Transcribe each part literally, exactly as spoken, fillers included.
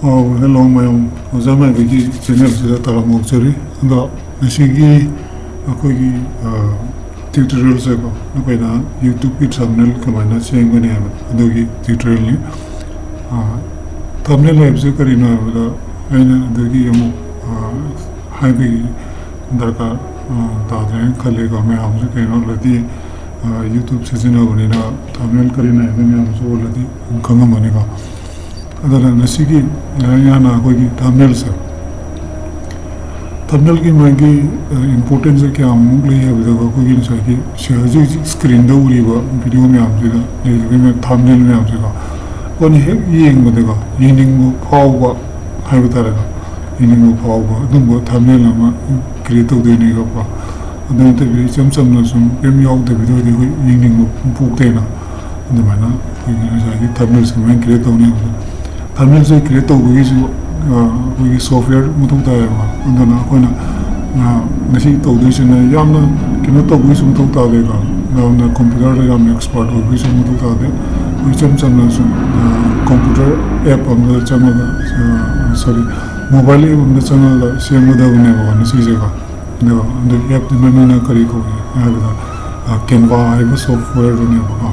ꯑꯧ, hello ꯃꯌꯥꯝ, ꯑꯣꯖꯥ ꯃꯥꯏꯕꯒꯤ ꯆꯦꯅꯦꯜꯁꯤꯗ ꯇꯔꯥꯝꯅ ꯑꯣꯛꯆꯔꯤ꯫ ꯑꯗꯣ ꯉꯁꯤꯒꯤ ꯑꯩꯈꯣꯏꯒꯤ, ꯑ, ꯇ꯭ꯌꯨꯇꯣꯔꯤꯌꯦꯜꯁꯦꯀꯣ, ꯑꯩꯈꯣꯏꯅ ꯌꯨꯇ꯭ꯌꯨꯕꯀꯤ ꯊꯝꯅꯦꯜ ꯀꯃꯥꯏꯅ ꯁꯦꯝꯒꯅꯤ ꯍꯥꯏꯕ ꯑꯗꯨꯒꯤ ꯇ꯭ꯌꯨꯇꯣꯔꯤꯌꯦꯜꯅꯤ꯫ ꯑ, ꯊꯝꯅꯦꯜ ꯍꯥꯏꯕꯁꯦ ꯀꯔꯤꯅꯣ ꯍꯥꯏꯕꯗ, ꯑꯩꯅ ꯑꯗꯨꯒꯤ ꯑꯃꯨꯛ, ꯑ, ꯍꯥꯏꯕꯒꯤ ꯗꯔꯀꯥꯔ, ꯑ, ꯇꯥꯗ꯭ꯔꯦꯅ ꯈꯜꯂꯦꯀꯣ꯫ ꯃꯌꯥꯝꯁꯨ ꯀꯩꯅꯣ already, ꯑ, ꯌꯨꯇ꯭ꯌꯨꯕ ꯁꯤꯖꯤꯟꯅꯕꯅꯤꯅ ꯊꯝꯅꯦꯜ ꯀꯔꯤꯅꯣ ꯍꯥꯏꯕꯗꯣ ꯃꯌꯥꯝꯁꯨ already ꯑꯗꯨꯝ ꯈꯪꯉꯝꯃꯅꯤꯀꯣ꯫ ꯑꯗꯨꯅ ꯉꯁꯤꯒꯤ, ꯑ, ꯌꯥꯅ ꯑꯩꯈꯣꯏꯒꯤ ꯊꯝꯅꯦꯜꯁꯦ, ꯊꯝꯅꯦꯜꯒꯤ ꯃꯥꯒꯤ, ꯑ, ꯏꯝꯄꯣꯔꯇꯦꯟꯁꯁꯦ ꯀꯌꯥꯃꯨꯛ ꯂꯩ ꯍꯥꯏꯕꯗ, ꯑꯩꯈꯣꯏꯒꯤ ꯉꯁꯥꯏꯒꯤ ꯁꯤ ꯍꯧꯖꯤꯛ ꯍꯧꯖꯤꯛ ꯁ꯭ꯀ꯭ꯔꯤꯟꯗ ꯎꯔꯤꯕ ꯚꯤꯗꯤꯑꯣ ꯃꯌꯥꯝꯁꯤꯗ ꯂꯩꯔꯤꯕ ꯃꯌꯥꯝ, ꯊꯝꯅꯦꯜ ꯃꯌꯥꯝꯁꯦꯀꯣ, ꯑꯩꯈꯣꯏꯅ ꯍꯦꯛ ꯌꯦꯡꯕꯗꯀꯣ, ꯌꯦꯡꯅꯤꯡꯕ ꯐꯥꯎꯕ ꯍꯥꯏꯕ ꯇꯥꯔꯦꯀꯣ, ꯌꯦꯡꯅꯤꯡꯕ ꯐꯥꯎꯕ ꯑꯗꯨꯝꯕ ꯊꯝꯅꯦꯜ ꯑꯃ ꯀ꯭ꯔꯤꯌꯦꯠ ꯇꯧꯗꯣꯏꯅꯦꯕꯀꯣ꯫ ꯑꯗꯨ ꯅꯠꯇꯕꯤꯗ ꯏꯆꯝ ꯆꯝꯅ ꯁꯨꯝ ꯀꯩꯝ ꯌꯥꯎꯗꯕꯤꯗ ꯑꯣꯏꯔꯗꯤ ꯑꯩꯈꯣꯏ ꯌꯦꯡꯅꯤꯡꯕ ꯄꯣꯛꯇꯦꯅ꯫ ꯑꯗꯨꯃꯥꯏꯅ ꯑꯩꯈꯣꯏꯒꯤ ꯉꯁꯥꯏꯒꯤ ꯊꯝꯅꯦꯜꯁꯦ ꯀꯃꯥꯏꯅ ꯀ꯭ꯔꯤꯌꯦꯠ ꯇꯧꯅꯤ ꯍꯥꯏꯕꯗ, ꯊꯝꯅꯦꯜꯁꯦ ꯀ꯭ꯔꯤꯌꯦꯠ ꯇꯧꯕꯒꯤꯁꯨ, ꯑ, ꯑꯩꯈꯣꯏꯒꯤ ꯁꯣꯐꯋꯦꯌꯔ ꯃꯊꯧ ꯇꯥꯏꯌꯦꯕ꯫ ꯑꯗꯨꯅ ꯑꯩꯈꯣꯏꯅ, ꯑ, ꯉꯁꯤ ꯇꯧꯗꯣꯏꯁꯤꯅ ꯌꯥꯝꯅ ꯀꯩꯅꯣ ꯇꯧꯕꯒꯤꯁꯨ ꯃꯊꯧ ꯇꯥꯗꯦꯀꯣ, ꯌꯥꯝꯅ ꯀꯝꯄ꯭ꯌꯨꯇꯔꯗ ꯌꯥꯝꯅ ꯑꯦꯛꯁꯄꯥꯔꯠ ꯑꯣꯏꯕꯒꯤꯁꯨ ꯃꯊꯧ ꯇꯥꯗꯦ꯫ ꯑꯩꯈꯣꯏ ꯏꯆꯝ ꯆꯝꯅ ꯁꯨꯝ, ꯑ, ꯀꯝꯄ꯭ꯌꯨꯇꯔ ꯑꯦꯞ ꯑꯃꯗ ꯆꯪꯉꯒ, ꯑ, ꯁꯣꯔꯤ, ꯃꯣꯕꯥꯏꯜ ꯑꯦꯞ ꯑꯃꯗ ꯆꯪꯉꯒ ꯁꯦꯝꯒꯗꯕꯅꯦꯕꯀꯣ ꯉꯁꯤꯁꯦꯀꯣ꯫ ꯑꯗꯨꯒ ꯑꯗꯨꯒꯤ ꯑꯦꯞꯇꯨ ꯃꯃꯤꯡꯅ ꯀꯔꯤ ꯀꯧꯏ ꯍꯥꯏꯕꯗ, ꯑ, ꯀꯦꯟꯚꯥ ꯍꯥꯏꯕ ꯁꯣꯐꯋꯦꯌꯔꯗꯨꯅꯦꯕꯀꯣ꯫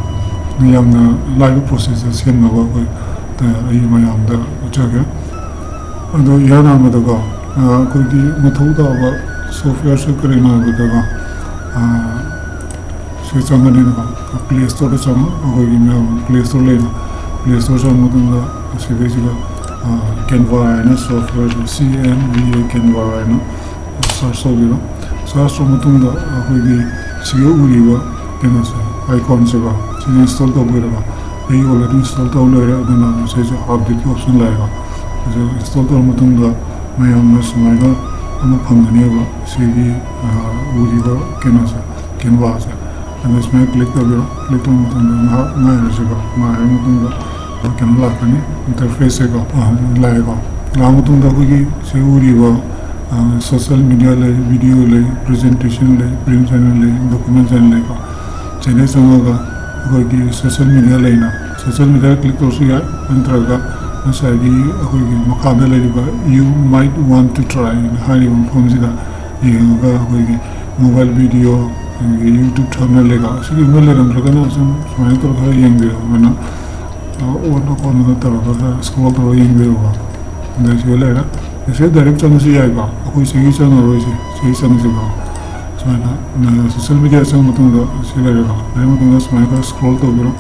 ꯌꯥꯝꯅ ꯂꯥꯏꯕ ꯄ꯭ꯔꯣꯁꯦꯁꯇ ꯁꯦꯝꯅꯕ ꯑꯩꯈꯣꯏ, ꯑ, ꯑꯩ ꯃꯌꯥꯝꯗ ꯎꯠꯆꯒꯦ꯫ ꯑꯗꯣ ꯏꯍꯥꯟ ꯍꯥꯟꯕꯗꯀꯣ, ꯑ, ꯑꯩꯈꯣꯏꯒꯤ ꯃꯊꯧ ꯇꯥꯕ ꯁꯣꯐꯋꯦꯌꯔꯁꯦ ꯀꯔꯤꯅꯣ ꯍꯥꯏꯕꯗꯀꯣ, ꯑ, ꯁꯤ ꯆꯪꯒꯅꯤꯅꯀꯣ, ꯄ꯭ꯂꯦ ꯁ꯭ꯇꯣꯔꯗ ꯆꯪꯉꯣ꯫ ꯑꯩꯈꯣꯏꯒꯤ ꯃꯌꯥꯝ ꯄ꯭ꯂꯦ ꯁ꯭ꯇꯣꯔ ꯂꯩꯅ, ꯄ꯭ꯂꯦ ꯁ꯭ꯇꯣꯔ ꯆꯪꯕ ꯃꯇꯨꯡꯗ ꯁꯤꯗꯩꯁꯤꯗ, ꯑ, ꯀꯦꯟꯚꯥ ꯍꯥꯏꯅ ꯁꯣꯐꯋꯦꯌꯔ, ꯁꯤ ꯑꯦꯟ ꯚꯤ ꯑꯦ ꯀꯦꯟꯚꯥ ꯍꯥꯏꯅ ꯁꯔꯆ ꯇꯧꯕꯤꯔꯣ꯫ ꯁꯔꯆ ꯇꯧꯕ ꯃꯇꯨꯡꯗ ꯑꯩꯈꯣꯏꯒꯤ ꯁꯤꯒ ꯎꯔꯤꯕ ꯀꯩꯅꯣꯁꯦ, ꯑꯥꯏꯀꯣꯟꯁꯦꯀꯣ, ꯁꯤꯗ ꯏꯟꯁꯇꯣꯜ ꯇꯧꯕꯤꯔꯕ꯫ ꯑꯩ already ꯏꯟꯁꯇꯣꯜ ꯇꯧ ꯂꯣꯏꯔꯦ, ꯑꯗꯨꯅ ꯉꯁꯥꯏꯁꯨ ꯑꯞꯗꯦꯠꯀꯤ ꯑꯣꯞꯁꯟ ꯂꯥꯛꯑꯦꯀꯣ꯫ ꯑꯗꯨ ꯏꯟꯁꯇꯣꯜ ꯇꯧꯔ ꯃꯇꯨꯡꯗ ꯃꯌꯥꯝꯅ ꯁꯨꯃꯥꯏꯅ ꯑꯃ ꯐꯪꯒꯅꯦꯕ, ꯁꯤꯒꯤ, ꯑ, ꯎꯔꯤꯕ ꯀꯩꯅꯣꯁꯦ, ꯀꯦꯟꯚꯥꯁꯦ꯫ ꯑꯗꯨ ꯁꯨꯃꯥꯏꯅ ꯀ꯭ꯂꯤꯛ ꯇꯧꯕꯤꯔꯣ꯫ ꯀ꯭ꯂꯤꯛ ꯇꯧꯕ ꯃꯇꯝꯗ ꯉꯥꯏꯍꯥꯛ ꯉꯥꯏꯔꯁꯤꯀꯣ꯫ ꯉꯥꯏꯔꯕ ꯃꯇꯨꯡꯗ ꯀꯩꯅꯣ ꯂꯥꯛꯀꯅꯤ, ꯏꯟꯇꯔꯐꯦꯁꯁꯦꯀꯣ, ꯑ, ꯂꯥꯛꯑꯦꯀꯣ꯫ ꯂꯥꯛꯑ ꯃꯇꯨꯡꯗ ꯑꯩꯈꯣꯏꯒꯤ ꯁꯤ ꯎꯔꯤꯕ, ꯑ, ꯁꯣꯁꯦꯜ ꯃꯦꯗꯤꯌꯥ ꯂꯩ, ꯚꯤꯗꯤꯑꯣ ꯂꯩ, ꯄ꯭ꯔꯖꯦꯟꯇꯦꯁꯟ ꯂꯩ, ꯄ꯭ꯔꯤꯟꯠ ꯆꯦꯅꯦꯜ ꯂꯩ, ꯗꯣꯀꯨꯃꯦꯟ ꯆꯦꯅꯦꯜ ꯂꯩꯀꯣ꯫ ꯁꯤꯗ ꯆꯪꯉꯒ ꯑꯩꯈꯣꯏꯒꯤ ꯁꯣꯁꯦꯜ ꯃꯦꯗꯤꯌꯥ ꯂꯩꯅ, ꯁꯣꯁꯦꯜ ꯃꯦꯗꯤꯌꯥꯗ ꯀ꯭ꯂꯤꯛ ꯇꯧꯔꯁꯨ ꯌꯥꯏ, ꯅꯠꯇ꯭ꯔꯒ ꯉꯁꯥꯏꯒꯤ ꯑꯩꯈꯣꯏꯒꯤ ꯃꯈꯥꯗ ꯂꯩꯔꯤꯕ "You might want to try" ꯍꯥꯏꯅ ꯍꯥꯏꯔꯤꯕ ꯃꯐꯝꯁꯤꯗ ꯌꯦꯡꯉꯒ ꯑꯩꯈꯣꯏꯒꯤ mobile video, ꯑꯗꯒꯤ YouTube thumbnail ꯀꯩꯀꯥ ꯑꯁꯤꯒꯨꯝꯕ ꯂꯩꯔꯝꯗ꯭ꯔꯒꯅ ꯁꯨꯝ ꯁꯨꯃꯥꯏꯅ ꯇꯧꯔꯒ ꯈꯔ ꯌꯦꯡꯕꯤꯔꯣ꯫ ꯑꯗꯨꯅ ꯑꯣꯟꯅ ꯈꯣꯠꯅꯒ ꯇꯧꯔꯒ ꯈꯔ scroll ꯇꯧꯔꯒ ꯌꯦꯡꯕꯤꯔꯣꯀꯣ꯫ ꯑꯗ ꯁꯤꯗ ꯂꯩꯔꯦ꯫ ꯁꯤꯗ direct ꯆꯪꯉꯁꯨ ꯌꯥꯏꯀꯣ, ꯑꯩꯈꯣꯏ ꯁꯤꯒꯤ ꯆꯪꯉꯔꯣꯏꯁꯦ, ꯁꯤꯒꯤ ꯆꯪꯉꯁꯤꯀꯣ꯫ ꯁꯨꯃꯥꯏꯅ social media ꯆꯪꯕ ꯃꯇꯨꯡꯗ ꯁꯤ ꯂꯩꯔꯦꯀꯣ꯫ ꯂꯩꯔ ꯃꯇꯨꯡꯗ ꯁꯨꯃꯥꯏꯅ ꯈꯔ scroll ꯇꯧꯕꯤꯔꯣ꯫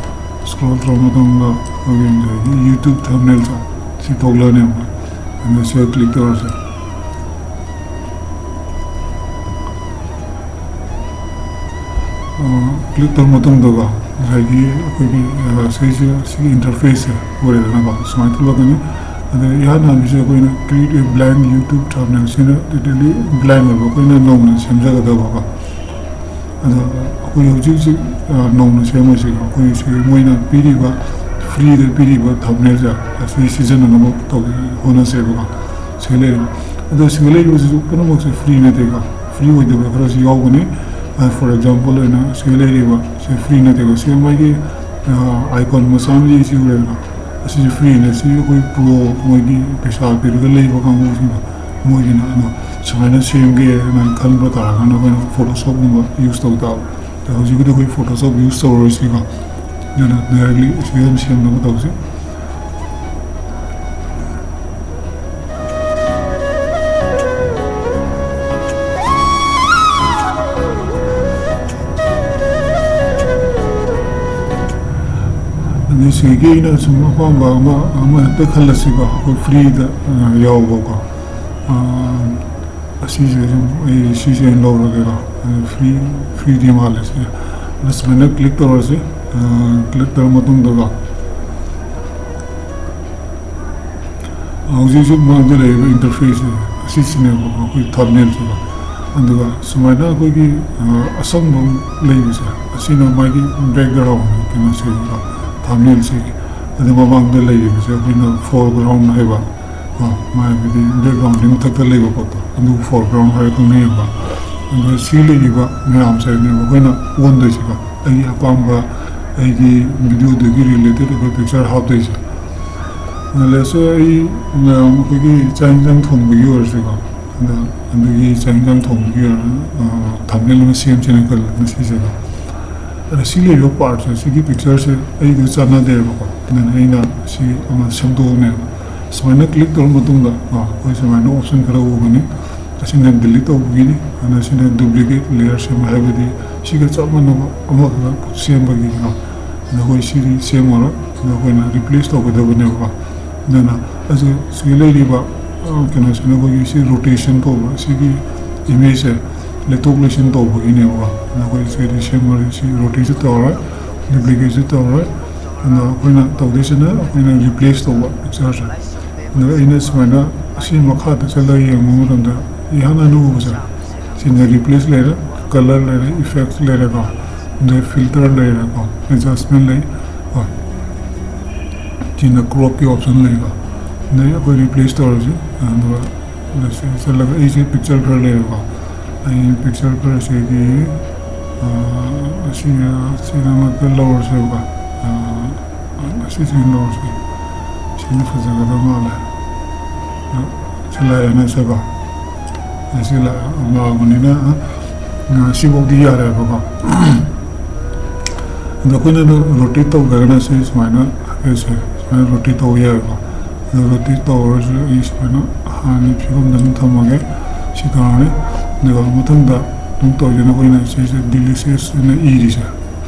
Scroll ꯇꯧꯔ ꯃꯇꯨꯡꯗ ꯑꯩꯈꯣꯏꯒꯤ ꯉꯁꯥꯏꯒꯤ YouTube thumbnail ꯁꯤ ꯊꯣꯛꯂꯛꯑꯅꯦꯕ꯫ ꯑꯗꯨ ꯁꯤꯗ click ꯇꯧꯔꯁꯦ꯫ Click ꯇꯧꯔ ꯃꯇꯨꯡꯗꯀꯣ, ꯉꯁꯥꯏꯒꯤ ꯑꯩꯈꯣꯏꯒꯤ ꯁꯤꯒꯤꯁꯦ, ꯁꯤꯒꯤ interface ꯁꯦ ꯑꯣꯏꯔꯦꯗꯅꯀꯣ꯫ ꯁꯨꯃꯥꯏꯅ ꯊꯣꯛꯂꯛꯀꯅꯤ꯫ ꯑꯗ ꯏꯍꯥꯟ ꯍꯥꯟꯕꯁꯦ ꯑꯩꯈꯣꯏꯅ "Create a blank YouTube thumbnail", ꯁꯤꯅ totally blank ꯑꯣꯏꯕ, ꯑꯩꯈꯣꯏꯅ ꯅꯧꯅ ꯁꯦꯝꯖꯒꯗꯕꯀꯣ꯫ ꯑꯗꯣ ꯑꯩꯈꯣꯏ ꯍꯧꯖꯤꯛ ꯍꯧꯖꯤꯛ ꯅꯧꯅ ꯁꯦꯝꯃꯣꯏꯁꯦ꯫ ꯑꯩꯈꯣꯏ ꯁꯤ ꯃꯣꯏꯅ ꯄꯤꯔꯤꯕ, free ꯗ ꯄꯤꯔꯤꯕ thumbnail ꯁꯦ ꯑꯁꯤ ꯁꯤꯖꯤꯟꯅꯅꯕ ꯇꯧ, ꯍꯣꯠꯅꯁꯦꯕꯀꯣ꯫ ꯁꯤ ꯂꯩꯔꯦ꯫ ꯑꯗꯣ ꯁꯤꯗ ꯂꯩꯔꯤꯕꯁꯤꯁꯨ ꯄꯨꯝꯅꯃꯛꯁꯦ free ꯅꯠꯇꯦꯀꯣ꯫ Free ꯑꯣꯏꯗꯕ ꯈꯔꯁꯨ ꯌꯥꯎꯒꯅꯤ꯫ For example ꯑꯣꯏꯅ ꯁꯤꯗ ꯂꯩꯔꯤꯕ ꯁꯤ free ꯅꯠꯇꯦꯀꯣ꯫ ꯁꯤ ꯃꯥꯒꯤ icon ꯃꯆꯥ ꯑꯃ ꯂꯩ, ꯁꯤ ꯎꯔꯦꯗꯅ? ꯑꯁꯤꯁꯨ free ꯅꯦ꯫ ꯁꯤ ꯑꯩꯈꯣꯏ pro, ꯃꯣꯏꯒꯤ ꯄꯩꯁꯥ ꯄꯤꯔꯒ ꯂꯩꯕ ꯀꯥꯡꯕꯨꯁꯤꯡꯗꯣ, ꯃꯣꯏꯒꯤꯅ꯫ ꯑꯗꯣ ꯁꯨꯃꯥꯏꯅ ꯁꯦꯝꯒꯦꯅ ꯈꯟꯕ ꯇꯥꯔꯒꯅ ꯑꯩꯈꯣꯏꯅ Photoshop ꯀꯨꯝꯕ use ꯇꯧ ꯇꯥꯕ꯫ ꯑꯗꯣ ꯍꯧꯖꯤꯛꯀꯤꯗꯤ ꯑꯩꯈꯣꯏ Photoshop use ꯇꯧꯔꯔꯣꯏꯁꯤꯀꯣ꯫ ꯑꯗꯨꯅ directly ꯁꯤ ꯑꯗꯨꯝ ꯁꯦꯝꯅꯕ ꯇꯧꯁꯤ꯫ ꯑꯗꯩ ꯁꯤꯒꯤ ꯑꯩꯅ ꯁꯨꯝ ꯑꯄꯥꯝꯕ ꯑꯃ, ꯑꯃ ꯍꯦꯛꯇ ꯈꯜꯂꯁꯤꯀꯣ, ꯑꯩꯈꯣꯏ free ꯗ, ꯑ, ꯌꯥꯎꯕꯀꯣ꯫ ꯑ, ꯑꯁꯤꯁꯦ ꯁꯨꯝ ꯑꯩ ꯁꯤꯁꯦ ꯑꯣꯏꯅ ꯂꯧꯔꯒꯦꯀꯣ꯫ ꯑꯗꯨ free, free ꯗꯤ ꯃꯥꯜꯂꯦ ꯁꯤꯁꯦ꯫ ꯑꯗ ꯁꯨꯃꯥꯏꯅ click ꯇꯧꯔꯁꯤ꯫ ꯑ, click ꯇꯧꯔ ꯃꯇꯨꯡꯗꯀꯣ, ꯍꯧꯖꯤꯛ ꯍꯧꯖꯤꯛ ꯃꯥꯡꯗ ꯂꯩꯔꯤꯕ interface ꯁꯦ ꯑꯁꯤꯁꯤꯅꯦꯕꯀꯣ, ꯑꯩꯈꯣꯏ thumbnail ꯁꯤꯀꯣ꯫ ꯑꯗꯨꯒ ꯁꯨꯃꯥꯏꯅ ꯑꯩꯈꯣꯏꯒꯤ, ꯑ, ꯑꯁꯪꯕ ꯑꯃ ꯂꯩꯕꯁꯦ, ꯑꯁꯤꯅ ꯃꯥꯒꯤ background ꯀꯩꯅꯣꯁꯦ, thumbnail ꯁꯤꯒꯤ꯫ ꯑꯗꯨ ꯃꯃꯥꯡꯗ ꯂꯩꯔꯤꯕꯁꯦ ꯑꯩꯈꯣꯏꯅ foreground ꯍꯥꯏꯕ, ꯀꯣ, ꯃꯥꯒꯤꯗꯤ background ꯗꯤ ꯃꯊꯛꯇ ꯂꯩꯕ ꯄꯣꯠꯇꯣ, ꯑꯗꯨ foreground ꯍꯥꯏꯔ ꯈꯪꯅꯩꯌꯦꯕ꯫ ꯑꯗꯨꯒ ꯁꯤ ꯂꯩꯔꯤꯕ ꯃꯌꯥꯝꯁꯦ ꯑꯩꯈꯣꯏꯅ ꯑꯣꯟꯗꯣꯏꯁꯦꯀꯣ꯫ ꯑꯩꯒꯤ ꯑꯄꯥꯝꯕ, ꯑꯩꯒꯤ video ꯗꯨꯒꯤ related ꯑꯣꯏꯕ picture ꯍꯥꯞꯇꯣꯏꯁꯦ꯫ ꯅꯣꯂꯦꯖꯁꯦ ꯑꯩ, ꯃꯌꯥꯝ ꯑꯩꯈꯣꯏꯒꯤ ꯆꯥꯛ ꯌꯦꯟꯁꯥꯡ ꯊꯣꯡꯕꯒꯤ ꯑꯣꯏꯔꯁꯨꯀꯣ, ꯑꯗ ꯑꯗꯨꯒꯤ ꯆꯥꯛ ꯌꯦꯟꯁꯥꯡ ꯊꯣꯡꯕꯒꯤ ꯑꯣꯏꯔꯣ, ꯊꯝꯅꯦꯜ ꯑꯃ ꯁꯦꯝꯁꯦꯅ ꯈꯜꯂꯦ ꯉꯁꯤꯁꯦꯀꯣ꯫ ꯑꯗ ꯁꯤ ꯂꯩꯔꯤꯕ ꯄꯥꯔꯠꯁꯦ, ꯁꯤꯒꯤ ꯄꯤꯛꯆꯔꯁꯦ ꯑꯩꯒ ꯆꯥꯟꯅꯗꯦꯕꯀꯣ꯫ ꯑꯗꯨꯅ ꯑꯩꯅ ꯁꯤ ꯑꯃ ꯁꯦꯝꯗꯣꯛꯑꯅꯦꯕ꯫ ꯁꯨꯃꯥꯏꯅ ꯀ꯭ꯂꯤꯛ ꯇꯧꯔ ꯃꯇꯨꯡꯗ, ꯀꯣ, ꯑꯩꯈꯣꯏ ꯁꯨꯃꯥꯏꯅ ꯑꯣꯞꯁꯟ ꯈꯔ ꯎꯒꯅꯤ꯫ ꯑꯁꯤꯅ ꯗꯤꯂꯤꯠ ꯇꯧꯕꯒꯤꯅꯤ꯫ ꯑꯗꯨꯅ ꯁꯤꯅ ꯗꯨꯄ꯭ꯂꯤꯀꯦꯠ ꯂꯦꯌꯔ ꯁꯦꯝꯕ, ꯍꯥꯏꯕꯗꯤ ꯁꯤꯒ ꯆꯞ ꯃꯥꯟꯅꯕ ꯑꯃꯈꯛ ꯁꯦꯝꯕꯒꯤꯀꯣ꯫ ꯑꯗ ꯑꯩꯈꯣꯏ ꯁꯤꯗꯤ ꯁꯦꯝꯃꯔꯣꯏ꯫ ꯑꯗ ꯑꯩꯈꯣꯏꯅ ꯔꯤꯄ꯭ꯂꯦꯁ ꯇꯧꯒꯗꯕꯅꯦꯕꯀꯣ꯫ ꯑꯗꯨꯅ ꯑꯁꯤ, ꯁꯤꯗ ꯂꯩꯔꯤꯕ, ꯑ, ꯀꯩꯅꯣꯁꯤꯅ ꯑꯩꯈꯣꯏꯒꯤ ꯁꯤ ꯔꯣꯇꯦꯁꯟ ꯀꯧꯕ, ꯁꯤꯒꯤ ꯏꯃꯦꯖꯁꯦ ꯂꯩꯊꯣꯛ ꯂꯩꯁꯤꯟ ꯇꯧꯕꯒꯤꯅꯦꯕꯀꯣ꯫ ꯑꯗ ꯑꯩꯈꯣꯏ ꯁꯤꯗꯤ ꯁꯦꯝꯃꯔꯣꯏ, ꯁꯤ ꯔꯣꯇꯦꯠꯁꯨ ꯇꯧꯔꯔꯣꯏ, ꯗꯨꯄ꯭ꯂꯤꯀꯦꯠꯁꯨ ꯇꯧꯔꯔꯣꯏ꯫ ꯑꯗ ꯑꯩꯈꯣꯏꯅ ꯇꯧꯗꯣꯏꯁꯤꯅ ꯑꯩꯈꯣꯏꯅ ꯔꯤꯄ꯭ꯂꯦꯁ ꯇꯧꯕ ꯄꯤꯛꯆꯔꯁꯦ꯫ ꯑꯗ ꯑꯩꯅ ꯁꯨꯃꯥꯏꯅ ꯑꯁꯤ ꯃꯈꯥꯗ ꯆꯠꯂꯒ ꯌꯦꯡꯕ ꯃꯇꯝꯗ, ꯏꯍꯥꯟ ꯍꯥꯟꯅ ꯎꯕꯁꯦ, ꯁꯤꯅ ꯔꯤꯄ꯭ꯂꯦꯁ ꯂꯩꯔꯦ, ꯀꯂꯔ ꯂꯩꯔꯦ, ꯏꯐꯦꯛꯁ ꯂꯩꯔꯦꯀꯣ, ꯑꯗꯩ ꯐꯤꯜꯇꯔ ꯂꯩꯔꯦꯀꯣ, ꯑꯦꯗꯖꯁꯃꯦꯟ ꯂꯩ ꯀꯣ꯫ ꯁꯤꯅ ꯀ꯭ꯔꯣꯞꯀꯤ ꯑꯣꯞꯁꯟ ꯂꯩꯀꯣ꯫ ꯑꯗꯩ ꯑꯩꯈꯣꯏ ꯔꯤꯄ꯭ꯂꯦꯁ ꯇꯧꯔꯁꯤ꯫ ꯑꯗꯨꯒ ꯁꯤ ꯆꯠꯂꯒ ꯑꯩꯁꯦ ꯄꯤꯛꯆꯔ ꯈꯔ ꯂꯩꯔꯦꯀꯣ꯫ ꯑꯩ ꯄꯤꯛꯆꯔ ꯈꯔꯁꯤꯗꯤ, ꯑ, ꯑꯁꯤ, ꯑ, ꯁꯤꯗꯃꯛꯇ ꯂꯧꯔꯁꯦꯕꯀꯣ꯫ ꯑ, ꯑꯁꯤꯁꯤ ꯂꯧꯔꯁꯦ꯫ ꯁꯤꯅ ꯐꯖꯒꯗꯕ ꯃꯥꯜꯂꯦ꯫ ꯑ, ꯁꯤ ꯂꯥꯛꯑꯦꯅꯦ ꯁꯦꯀꯣ꯫ ꯑꯁꯤ ꯂꯥꯛꯑꯕꯅꯤꯅ, ꯑ, ꯁꯤꯐꯥꯎꯗꯤ ꯌꯥꯔꯦꯕꯀꯣ꯫ ꯑꯗꯣ ꯑꯩꯈꯣꯏꯅ ꯔꯣꯇꯦꯠ ꯇꯧꯗ꯭ꯔꯒꯅ ꯁꯤ ꯁꯨꯃꯥꯏꯅ, ꯍꯥꯏꯐꯦꯠꯁꯦ ꯁꯨꯃꯥꯏꯅ ꯔꯣꯇꯦꯠ ꯇꯧꯕ ꯌꯥꯏꯕꯀꯣ꯫ ꯑꯗꯣ ꯔꯣꯇꯦꯠ ꯇꯧꯔꯁꯨ ꯑꯩ ꯁꯨꯃꯥꯏꯅ ꯍꯥꯟꯅꯒꯤ ꯐꯤꯕꯝꯗ ꯑꯗꯨꯝ ꯊꯝꯃꯒꯦ꯫ ꯁꯤ ꯇꯧꯔꯅꯤ꯫ ꯑꯗꯨꯒ ꯃꯊꯪꯗ ꯑꯗꯨꯝ ꯇꯧꯗꯣꯏꯅ ꯑꯩꯈꯣꯏꯅ ꯁꯤꯁꯦ ꯗꯤꯂꯤꯁꯤꯌꯁ ꯑꯅ ꯏꯔꯤꯁꯦ,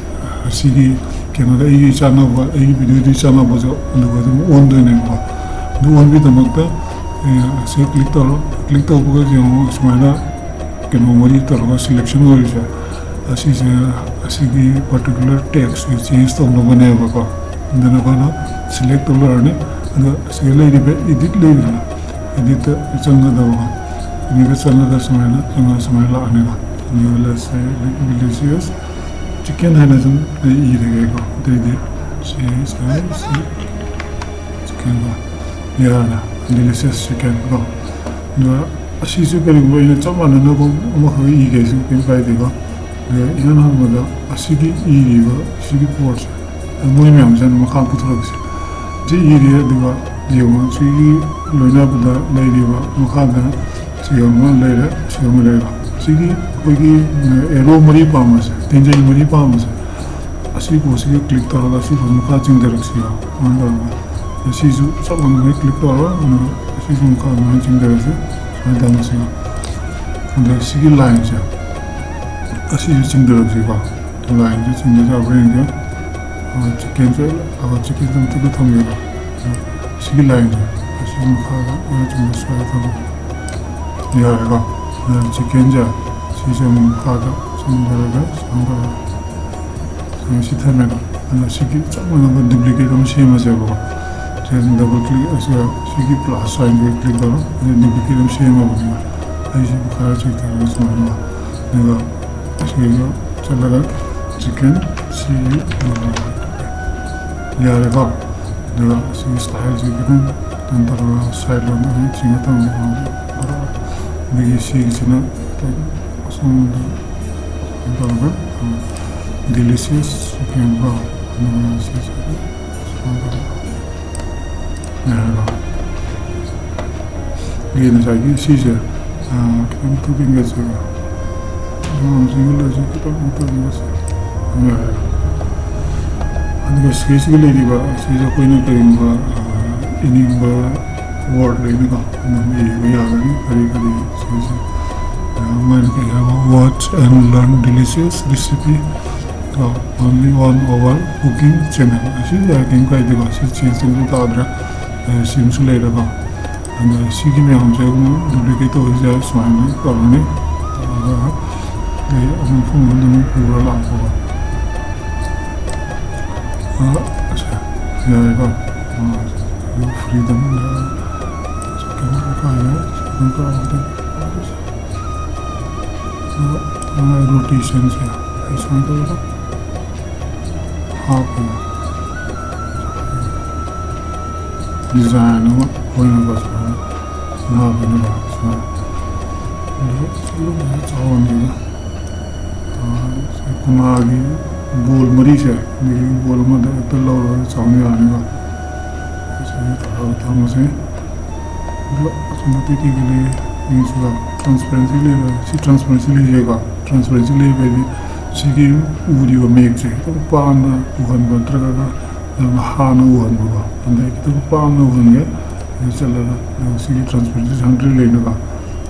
ꯑꯁꯤꯒꯤ ꯀꯩꯅꯣꯗ ꯑꯩꯒꯤ ꯆꯥꯅꯕ, ꯑꯩꯒꯤ ꯚꯤꯗꯤꯑꯣꯗꯨꯒꯤ ꯆꯥꯅꯕꯁꯨ ꯑꯗꯨꯒ ꯑꯗꯨꯝ ꯑꯣꯟꯗꯣꯏꯅꯦꯕꯀꯣ꯫ ꯑꯗꯨ ꯑꯣꯟꯕꯒꯤꯗꯃꯛꯇ, ꯑꯦ, ꯑꯁꯤ ꯀ꯭ꯂꯤꯛ ꯇꯧꯔꯣ꯫ ꯀ꯭ꯂꯤꯛ ꯇꯧꯕꯒ ꯌꯦꯡꯉꯣ, ꯁꯨꯃꯥꯏꯅ ꯀꯩꯅꯣ ꯃꯔꯤ ꯇꯧꯔꯒ ꯁꯦꯂꯦꯛꯁꯟ ꯑꯣꯏꯔꯤꯁꯦ, ꯑꯁꯤꯁꯦ, ꯑꯁꯤꯒꯤ ꯄꯥꯔꯇꯤꯀꯨꯂꯔ ꯇꯦꯛꯁꯁꯦ ꯆꯦꯟꯖ ꯇꯧꯅꯕꯅꯦꯕꯀꯣ꯫ ꯑꯗꯨꯅ ꯑꯩꯈꯣꯏꯅ ꯁꯦꯂꯦꯛ ꯇꯧ ꯂꯣꯏꯔꯅꯤ꯫ ꯑꯗꯣ ꯑꯁꯤꯗ ꯂꯩꯔꯤꯕ ꯏꯗꯤꯠ ꯂꯩꯔꯤꯗꯅ, ꯏꯗꯤꯠꯇ ꯆꯪꯒꯗꯕꯀꯣ꯫ ꯏꯗꯤꯠꯇ ꯆꯪꯉꯒ ꯁꯨꯃꯥꯏꯅ, ꯁꯨꯃꯥꯏꯅ, ꯁꯨꯃꯥꯏꯅ ꯂꯥꯛꯑꯅꯤꯀꯣ꯫ ꯑꯗꯨꯒ let's say ꯗꯤꯂꯤꯁꯤꯌꯁ ꯆꯤꯛꯀꯟ ꯍꯥꯏꯅ ꯁꯨꯝ ꯑꯩ ꯏꯔꯒꯦꯀꯣ꯫ ꯑꯇꯩꯗꯤ ꯁꯤ, ꯁꯤ, ꯁꯤ ꯆꯤꯛꯀꯟ ꯀꯣ꯫ ꯌꯥꯔꯦ, ꯗꯤꯂꯤꯁꯤꯌꯁ ꯆꯤꯛꯀꯟ ꯀꯣ꯫ ꯑꯗꯨꯒ ꯑꯁꯤꯁꯨ ꯀꯔꯤꯒꯨꯝꯕ ꯑꯩꯅ ꯆꯞ ꯃꯥꯟꯅꯅꯕ ꯑꯃꯈꯛ ꯏꯒꯦꯁꯨ ꯀꯩꯝ ꯀꯥꯏꯗꯦꯀꯣ꯫ ꯑꯗꯨꯒ ꯏꯍꯥꯟ ꯍꯥꯟꯕꯗ ꯑꯁꯤꯒꯤ ꯏꯔꯤꯕ ꯁꯤꯒꯤ ꯄꯣꯠꯁꯦ, ꯃꯣꯏ ꯃꯌꯥꯝꯁꯦ ꯑꯗꯨꯝ ꯃꯈꯥ ꯄꯨꯊꯣꯔꯛꯁꯦ꯫ ꯁꯤ ꯏꯔꯦ, ꯑꯗꯨꯒ ꯌꯦꯡꯉꯣ, ꯁꯤꯒꯤ ꯂꯣꯏꯅꯕꯗ ꯂꯩꯔꯤꯕ ꯃꯈꯥꯗ ꯁꯤ ꯑꯃ ꯂꯩꯔꯦ, ꯁꯤ ꯑꯃ ꯂꯩꯔꯦ꯫ ꯁꯤꯒꯤ ꯑꯩꯈꯣꯏꯒꯤ ꯑꯦꯔꯣ ꯃꯔꯤ ꯄꯥꯝꯕꯁꯦ, ꯇꯦꯟꯖꯩ ꯃꯔꯤ ꯄꯥꯝꯕꯁꯦ, ꯑꯁꯤ ꯄꯣꯠꯁꯤꯒ ꯀ꯭ꯂꯤꯛ ꯇꯧꯔꯒ ꯑꯁꯤ ꯄꯣꯠ ꯃꯈꯥ ꯆꯤꯡꯊꯔꯛꯁꯤꯔꯣ? ꯁꯨꯃꯥꯏꯅ ꯇꯧꯔꯒ ꯑꯁꯤꯁꯨ ꯆꯞ ꯃꯥꯟꯅꯅ ꯀ꯭ꯂꯤꯛ ꯇꯧꯔꯒ ꯑꯗꯨꯒ ꯑꯁꯤꯁꯨ ꯃꯈꯥ ꯑꯗꯨꯃꯥꯏꯅ ꯆꯤꯡꯊꯔꯛꯁꯤ꯫ ꯁꯨꯃꯥꯏꯅ ꯇꯧꯔꯁꯤꯔꯣ? ꯑꯗ ꯁꯤꯒꯤ ꯂꯥꯏꯟꯁꯦ ꯑꯁꯤꯁꯨ ꯆꯤꯡꯊꯔꯛꯁꯤꯀꯣ꯫ ꯂꯥꯏꯟꯁꯦ ꯆꯤꯡꯊꯔꯛꯑꯕ꯭ꯔꯥ ꯌꯦꯡꯒꯦ꯫ ꯆꯤꯛꯀꯦꯟꯁꯦ, ꯆꯤꯛꯀꯦꯟꯁꯦ ꯑꯃꯨꯛꯇ ꯊꯝꯒꯦꯀꯣ꯫ ꯁꯤꯒꯤ ꯂꯥꯏꯟꯁꯦ ꯑꯁꯤ ꯃꯈꯥꯗ ꯑꯣꯏꯅ ꯆꯤꯡꯊꯔꯛꯑꯒ ꯊꯝꯒꯦ꯫ ꯌꯥꯔꯦꯀꯣ? ꯑꯗꯨꯅ ꯆꯤꯛꯀꯦꯟꯁꯦ ꯁꯤꯁꯦ ꯑꯃꯨꯛ ꯃꯈꯥꯗ ꯆꯤꯡꯊꯔꯒ ꯁꯨꯃꯥꯏꯅ ꯇꯧꯔꯒ ꯁꯤ ꯊꯝꯃꯦꯀꯣ꯫ ꯑꯗꯨꯅ ꯁꯤꯒꯤ ꯆꯞ ꯃꯥꯟꯅꯕ ꯗꯨꯄ꯭ꯂꯤꯀꯦꯠ ꯑꯃ ꯁꯦꯝꯃꯁꯦꯕꯀꯣ꯫ ꯁꯤꯗ ꯗꯕꯜ ꯀ꯭ꯂꯤꯛ, ꯑꯁꯤꯗ ꯁꯤꯒꯤ ꯄ꯭ꯂꯁ ꯁꯥꯏꯟꯁꯤꯗ ꯀ꯭ꯂꯤꯛ ꯇꯧꯔꯣ꯫ ꯑꯗꯨ ꯗꯨꯄ꯭ꯂꯤꯀꯦꯠ ꯑꯃ ꯁꯦꯝꯃꯕꯅꯤꯅ ꯑꯩꯁꯤ ꯃꯈꯥꯗ ꯆꯤꯡꯊꯔꯒ ꯁꯨꯃꯥꯏꯅ, ꯑꯗꯨꯒ ꯑꯁꯤꯗ ꯆꯠꯂꯒ ꯆꯤꯛꯀꯦꯟ ꯁꯤ ꯌꯥꯔꯦꯀꯣ꯫ ꯑꯗꯨꯒ ꯁꯤꯒꯤ ꯁ꯭ꯇꯥꯏꯜꯁꯤ ꯈꯤꯇꯪ ꯀꯩꯅꯣ ꯇꯧꯔꯒ ꯁꯥꯏꯠ ꯂꯣꯝꯗ ꯑꯃꯨꯛ ꯆꯤꯡꯉ ꯊꯝꯃꯦ꯫ ꯑꯗꯒꯤ ꯁꯤꯒꯤꯁꯤꯅ ꯑꯁꯣꯝꯗ ꯀꯩꯅꯣ ꯇꯧꯔꯒ ꯗꯤꯂꯤꯁꯤꯌꯁ ꯆꯤꯛꯀꯦꯟ ꯀꯣ꯫ ꯑꯗꯨꯒ ꯁꯤꯁꯦ ꯁꯨꯃꯥꯏꯅ ꯇꯧꯔꯒ ꯌꯥꯔꯦꯀꯣ꯫ ꯑꯗꯒꯤ ꯉꯁꯥꯏꯒꯤ ꯁꯤꯁꯦ, ꯑꯥ, ꯈꯤꯇꯪ ꯊꯨꯞꯆꯤꯟꯒꯁꯦꯕ꯫ ꯃꯃꯥꯡꯁꯤꯡꯗꯨꯗꯁꯨ ꯈꯤꯇꯪ ꯊꯨꯞꯆꯤꯟꯒꯁꯦ꯫ ꯌꯥꯔꯦ꯫ ꯑꯗꯨꯒ ꯁꯤꯒꯤꯁꯤꯒ ꯂꯩꯔꯤꯕ ꯑꯁꯤꯁꯦ ꯑꯩꯈꯣꯏꯅ ꯀꯔꯤꯒꯨꯝꯕ, ꯑꯥ, ꯏꯅꯤꯡꯕ ꯋꯥꯔꯗ ꯂꯩꯅꯀꯣ, ꯑꯗꯨꯝ ꯏꯕ ꯌꯥꯒꯅꯤ꯫ ꯀꯔꯤ ꯀꯔꯤ ꯁꯤꯁꯦ, ꯑꯥ, ꯃꯣꯏꯅ ꯀꯔꯤ ꯍꯥꯏꯕ, "Watch and learn delicious recipe, only on our cooking channel"꯫ ꯑꯁꯤ ꯌꯥꯏ, ꯀꯩꯝ ꯀꯥꯏꯗꯦꯀꯣ꯫ ꯁꯤ ꯆꯦꯟꯖ ꯇꯧꯕ ꯇꯥꯗ꯭ꯔꯦ꯫ ꯑꯥ, ꯁꯤ ꯑꯃꯁꯨ ꯂꯩꯔꯦꯀꯣ꯫ ꯑꯗ ꯁꯤꯒꯤ ꯃꯌꯥꯝꯁꯦ ꯑꯃꯨꯛ ꯗꯨꯄ꯭ꯂꯤꯀꯦꯠ ꯇꯧꯔꯤꯁꯦ ꯁꯨꯃꯥꯏꯅ ꯇꯧꯔꯅꯤ꯫ ꯇꯧꯔꯒ ꯑꯩ ꯑꯃꯨꯛ ꯃꯐꯝ ꯑꯃꯗ ꯑꯃꯨꯛ ꯄꯨꯔ ꯂꯥꯛꯄꯀꯣ꯫ ꯑ, ꯑꯁꯦ, ꯌꯥꯔꯦꯀꯣ꯫ ꯑ, ꯐ꯭ꯔꯤꯗꯝ ꯂꯩꯔꯦ꯫ ꯀꯩꯅꯣ ꯀꯥꯏꯔꯦ꯫ ꯀꯩꯅꯣ ꯀꯥꯏꯔꯦ꯫ ꯑ, ꯃꯥꯏ ꯔꯣꯇꯦꯁꯟꯁꯦ ꯑꯩ ꯁꯨꯃꯥꯏꯅ ꯇꯧꯔꯒ ꯍꯥꯞꯄꯒ ꯗꯤꯖꯥꯏꯟ ꯑꯃ ꯑꯣꯏꯅꯕ ꯁꯨꯃꯥꯏꯅ ꯉꯥꯡꯕꯅꯦꯕ ꯁꯨꯃꯥꯏꯅ꯫ ꯑꯗꯨꯒ ꯆꯥꯎꯍꯟꯒꯦꯕ꯫ ꯑꯥ, ꯁꯤ ꯀꯣꯝꯂꯥꯒꯤ ꯕꯣꯜ ꯃꯔꯤꯁꯦ, ꯑꯗꯒꯤ ꯕꯣꯜ ꯑꯃꯗ ꯍꯦꯛꯇ ꯂꯧꯔꯒ ꯆꯥꯎꯍꯟ ꯌꯥꯔꯅꯤꯕ꯫ ꯁꯤ ꯇꯧꯔꯒ ꯊꯝꯃꯁꯦ꯫ ꯑꯗꯨꯒ ꯑꯁꯣꯝꯗ ꯀꯩꯀꯩ ꯂꯩ? ꯌꯦꯡꯁꯤꯀꯣ, transparency ꯂꯩꯕ, ꯁꯤ transparency ꯂꯩꯖꯩꯀꯣ꯫ Transparency ꯂꯩꯕ ꯍꯥꯏꯗꯤ ꯁꯤꯒꯤ ꯎꯔꯤꯕ ꯃꯌꯦꯛꯁꯦ ꯈꯤꯇꯪ ꯄꯥꯅ ꯎꯍꯟꯕ ꯅꯠꯇ꯭ꯔꯒꯅ ꯌꯥꯝꯅ ꯍꯥꯅ ꯎꯍꯟꯕꯀꯣ꯫ ꯑꯗꯩ ꯈꯤꯇꯪ ꯄꯥꯅ ꯎꯍꯟꯒꯦ꯫ ꯑꯗꯨ ꯆꯠꯂꯒ ꯑꯗꯨꯒ ꯁꯤꯒꯤ transparency hundred ꯂꯩꯅꯀꯣ꯫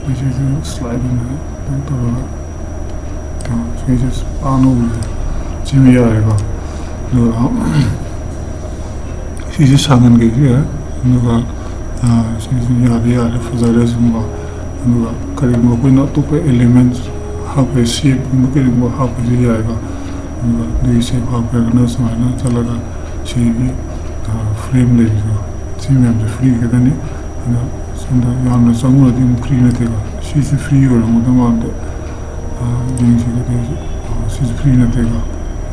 ꯑꯗꯩ ꯁꯤꯁꯦ slide ꯑꯣꯏꯅ ꯈꯤꯇꯪ ꯇꯧꯔꯒ, ꯑ, ꯁꯤꯁꯦ ꯄꯥꯅ ꯎꯕꯁꯦ ꯁꯤꯃ ꯌꯥꯔꯦꯀꯣ꯫ ꯑꯗꯨꯒ ꯁꯤꯁꯦ ꯁꯥꯡꯍꯟꯒꯦꯁꯨ ꯌꯥꯏ꯫ ꯑꯗꯨꯒ, ꯑ, ꯁꯤꯁꯦ ꯌꯥꯗꯤ ꯌꯥꯔꯦ, ꯐꯖꯔꯦ ꯁꯤꯒꯨꯝꯕ꯫ ꯑꯗꯨꯒ ꯀꯔꯤꯒꯨꯝꯕ ꯑꯩꯈꯣꯏꯅ ꯑꯇꯣꯞꯄ elements ꯍꯥꯞꯄ, shapeꯀꯨꯝꯕ ꯀꯔꯤꯒꯨꯝꯕ ꯍꯥꯞꯄꯁꯨ ꯌꯥꯏꯀꯣ꯫ ꯑꯗꯨꯒ ꯑꯗꯨꯒꯤ shape ꯍꯥꯞꯄꯒꯅ ꯁꯨꯃꯥꯏꯅ ꯆꯠꯂꯒ ꯁꯤꯒꯤ, ꯑ, frame ꯂꯩꯔꯤꯁꯦ, ꯁꯤ ꯃꯌꯥꯝꯁꯦ free ꯈꯛꯇꯅꯤ꯫ ꯑꯗꯣ ꯁꯣꯝꯗ ꯌꯥꯝꯅ ꯆꯪꯉꯨꯔꯗꯤ ꯑꯃꯨꯛ free ꯅꯠꯇꯦꯀꯣ꯫ ꯁꯤꯁꯦ free ꯑꯣꯏꯔꯝꯒꯗꯧ ꯃꯥꯟꯗꯦ꯫ ꯑ, ꯌꯦꯡꯁꯤꯀꯣ, ꯑꯗꯨ, ꯑ, ꯁꯤꯁꯨ free ꯅꯠꯇꯦꯀꯣ꯫